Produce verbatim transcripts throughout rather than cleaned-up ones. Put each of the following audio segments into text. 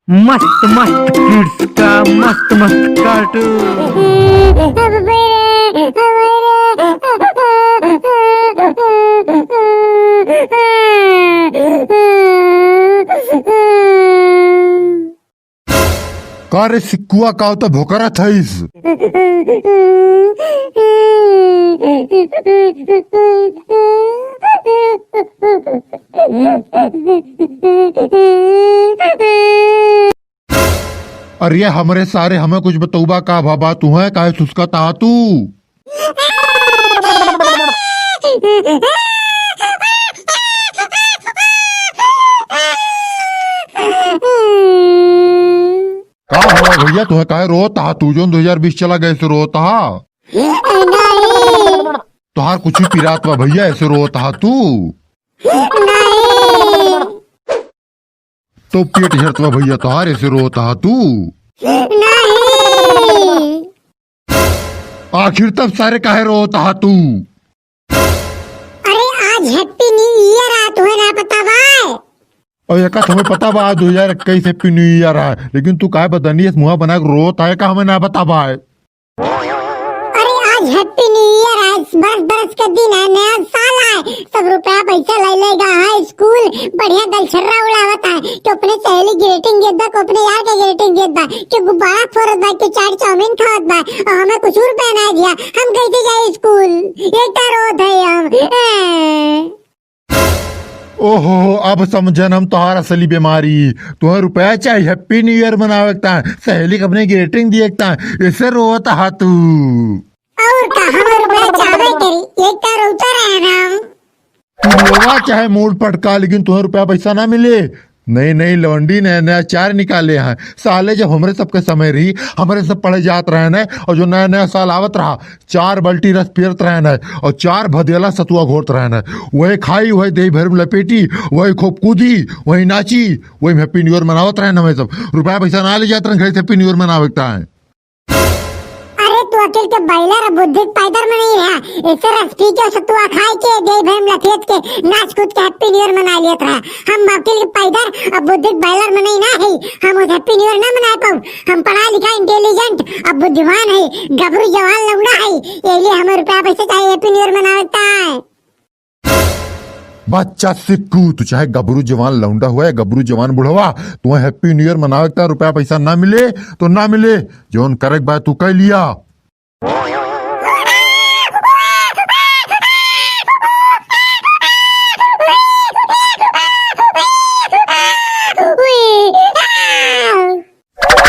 मस्त मस्त किड्स का मस्त मस्त कार्टून। का रे सिक्कुआ, का तो भोकरत हइस? अरे हमरे सारे, हमें कुछ बतउबा का भवा तुहैं, काहे सुस्कत हा तू? का भवा भइया, तुहैं काहे रोत हा तू, जौन दो हजार बीस चला गए से रोत हा? नहीं। तोहार कुछ भी पिरात बा भइया, ऐसे रोत हा तू? नहीं। तो पेट झरत बा भइया तोहार, ऐसे रोत हा तू? नहीं। आखिर तब सारे काहे रोत हा तू? अरे आज Happy New Year आ, तुहैं ना पता बा? और एका तो हमें पता बा, दो हजार इक्कीस Happy New Year आ, लेकिन तू काहे बदनियस मुँह बना के रोत हा, का हमें ना पता बा? अरे आज Happy New Year है, बरस बरस के दिन है, नया साल है, सब रुपया पैसा लै लेगा है, स्कूल बढ़िया गलछर्रा उड़ावत है, कि अपने सहेली greeting देत बा, कि अपने यार के greeting देत बा, कि गुब्बारा फोड़त बा, कि चाट चाउमीन खावत बा, और हमें कुछ रुपया ना दिया, हम कैसे जाए स्कूल? ये क्या रोत है हम? ए। ओहो, अब समझन हम तोहार असली बीमारी। तुहैं रुपया चाही Happy New Year मनावे के ताईं, सहेली के अपने greeting दिए के ताईं, ऐसे रोत हा तू। और का, हमें रुपया चाहबे करी, एक तो रोता रहे ना हम। तू रोवा चाहे मूड़ पटका, लेकिन तुहैं रुपया पैसा ना मिले। नई नई लौंडी नया नया चार निकाले हैं। साले जब हमरे सबके समय रही, हमरे सब पढ़े जात रहे न, और जो नया नया साल आवत रहा, चार बाल्टी रस पियत रहे न, और चार भदेला सतुआ घोरत रहे न। वही खाई, वही देही भर में लपेटी, वही खूब कूदी, वही नाची, वही Happy New Year मनावत रहे न। हमें सब रुपया पैसा ना ले जात रहे घर से Happy New Year मनावे के ताईं। अरे तू अकिल के बैलर और बुद्धि के पैदर मनई रहा। ऐसे रस पी के, सतुआ खाए के, देही भर में लपेट के, नाच कूद के Happy New Year मना लेत रहा। हम अकिल के पैदर और बुद्धि के बैलर मनई ना है, हम वो Happy New Year ना मना पाऊ। हम पढ़ा लिखा, intelligent और बुद्धिमान है, गबरू जवान लौंडा है, यही लिए हमें रुपया पैसा चाही Happy New Year मनावे के ताईं। बच्चा सिक्कू, तू चाहे गबरू जवान लौंडा हुआ या गबरू जवान बुढ़वा, तुहैं Happy New Year मनावे के ताईं रुपया पैसा ना मिले तो ना मिले, जौन करे के बा तू कह लिया।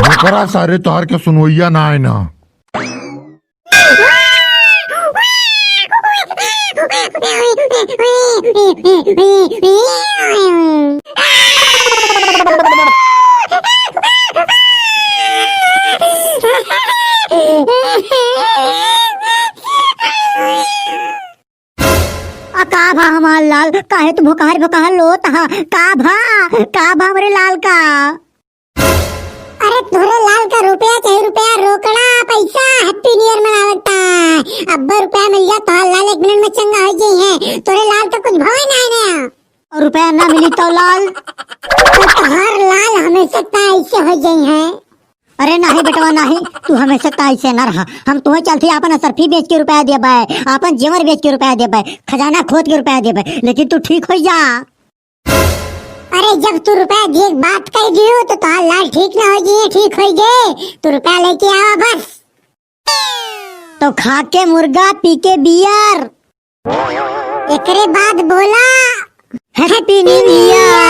ओकरा सारे तोहार के सुनवैया ना है ना। आ का भा हमार लाल, काहे तू भोकाहर भोकाहर रोत हा? का भा, का भा हमरे लाल का? अरे तोरे लाल का रुपया चाही, रुपया, रोकड़ा पैसा, Happy New Year मनावे के ताईं। अब्बे रुपया मिल जा, तोहार लाल एक मिनट में चंगा हो जाई है। तोरे लाल का कुछ भाव ना है ना। और रुपया ना मिली तो लाल? तो तोहार लाल हमेशा ताईं ऐसे हो जाई है। अरे नाही बेटवा नाही, तू हमेशा ताईं ऐसे ना रहा। हम तुहैं चलती आपन असरफी बेच के रुपया देबे, आपन जेवर बेच के रुपया देबे, खजाना खोद के रुपया देबे, लेकिन तू ठीक हो जा। अरे जब तू रुपया दिए के बात कह दियो तो तोहार लाल ठीक ना हो जाई, ठीक हो जाई। तू रुपया लेके आवा बस। तो खा के मुर्गा, पी के बियर। एकरे बाद बोला Happy New Year।